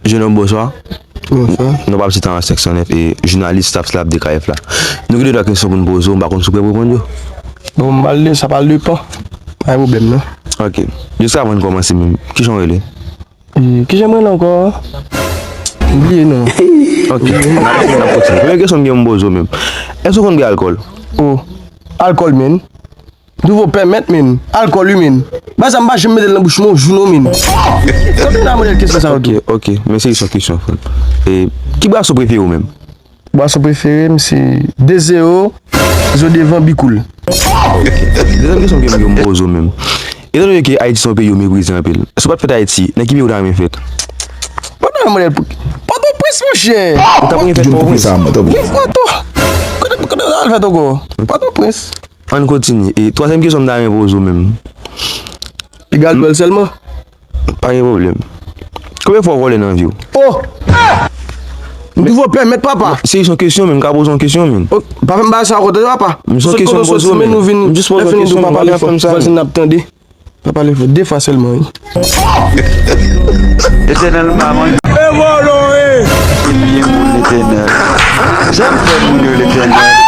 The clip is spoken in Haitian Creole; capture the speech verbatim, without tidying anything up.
Jenòm, bonswa. Bonswa. Non, pa piti an sèks san nèf e jounalis Staff la ap de K F la. Nou gen de twa kesyon pou n poze w, m pa konn si w prè pou reponn yo. Bon, m pral de, sa pral depan. Pa gen pwoblèm, non. Ok. Jiska avan n kòmanse menm, kijan w rele? E, kijan m rele ankò? M bliye non. Ok. N ap kontinye. Premye kesyon m gen pou m poze w menm. Èske w konn bwè alkòl? Oh. Alkòl, men. Douvo pèmèt, men. Alkòl, wi, men. Bagay sa, m pa janm mete l nan bouch mwen yon jou non, men. Kote nan modèl kesyon sa yo tou? Ok, ok. Men se yon kesyon, frè m. E, ki bwason prefere w menm? Bwason prefere m se de zewo, zo devan, Bikoul. Dezyèm kesyon ke m gen pou m poze w menm. Etandone ke Ayiti se yon peyi yo meprize anpil, si w pa t fèt Ayiti, nan ki peyi w ta renmen fèt? Pòtoprens, monchè. Ou ta renmen fèt Pòtoprens? Pòtoprens. Kote, kote w ta al fèt ankò? Pòtoprens. Ann kontinye. E twazyèm kesyon m ta renmen poze w menm. Piga l bèl sèlman. Pa gen pwoblèm. Konbyen fwa w vòlè nan vi w? Oh! M douvo pèmèt, papa. Se yon kesyon, men m ka poze yon kesyon, men. Oh, pa fè m bagay sa ankò, tande, papa. M se yon kesyon m poze w, men. M jis poze yon kesyon, men. Pa gen fè m sa, men. Vwazin ap tande. Pa pale fò, de fwa sèlman, wi. Letènèl pa manje. E vòlò, e! Li byen pou Letènèl. Sa m fè moun yo, Letènèl?